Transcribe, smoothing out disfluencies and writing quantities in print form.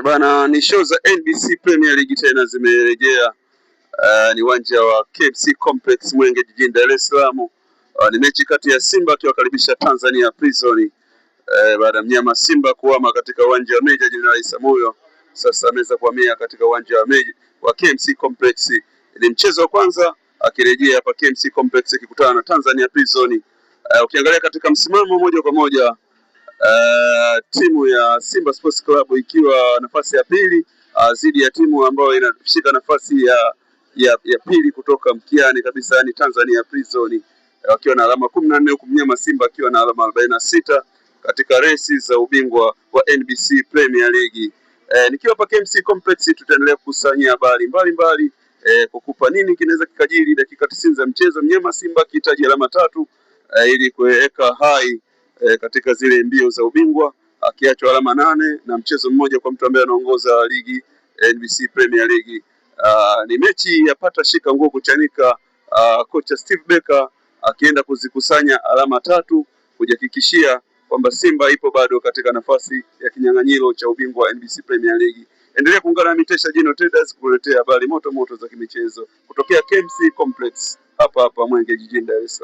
Bana, ni show za NBC Premier League tena zimerejea. Ni uwanja wa KMC Complex Mwenge jijini Dar es Salaam. Ni mechi kati ya Simba akiwakaribisha Tanzania Prison, baada ya mnyama Simba kuhama katika uwanja wa Meja Jenerali Isamuhyo, sasa ameweza kuhamia katika uwanja wa KMC Complex. Ni mchezo wa kwanza akirejea hapa KMC Complex akikutana na Tanzania Prison. Ukiangalia katika msimamo moja kwa moja, timu ya Simba Sports Club ikiwa nafasi ya pili dhidi ya timu ambayo inashika nafasi ya pili kutoka mkiani kabisa, yani Tanzania Prison, wakiwa na alama 14 huku mnyama Simba akiwa na alama 46 katika resi za ubingwa wa NBC Premier League. Nikiwa hapa KMC Complex tutaendelea kukusanyia habari mbalimbali, kukupa nini kinaweza kikajiri dakika 90 za mchezo, mnyama Simba akihitaji alama 3 ili kuweka hai katika zile mbio za ubingwa, akiachwa alama 8 na mchezo mmoja kwa mtu ambaye anaongoza ligi NBC Premier League. Ni mechi ya pata shika nguo kuchanika. Kocha Steve Barker akienda kuzikusanya alama 3 kujihakikishia kwamba Simba ipo bado katika nafasi ya kinyang'anyiro cha ubingwa wa NBC Premier League. Endelea kuungana na Mitesha Jino Traders kukuletea habari moto moto za kimichezo kutokea KMC Complex hapa hapa Mwenge jijini Dar es Salaam.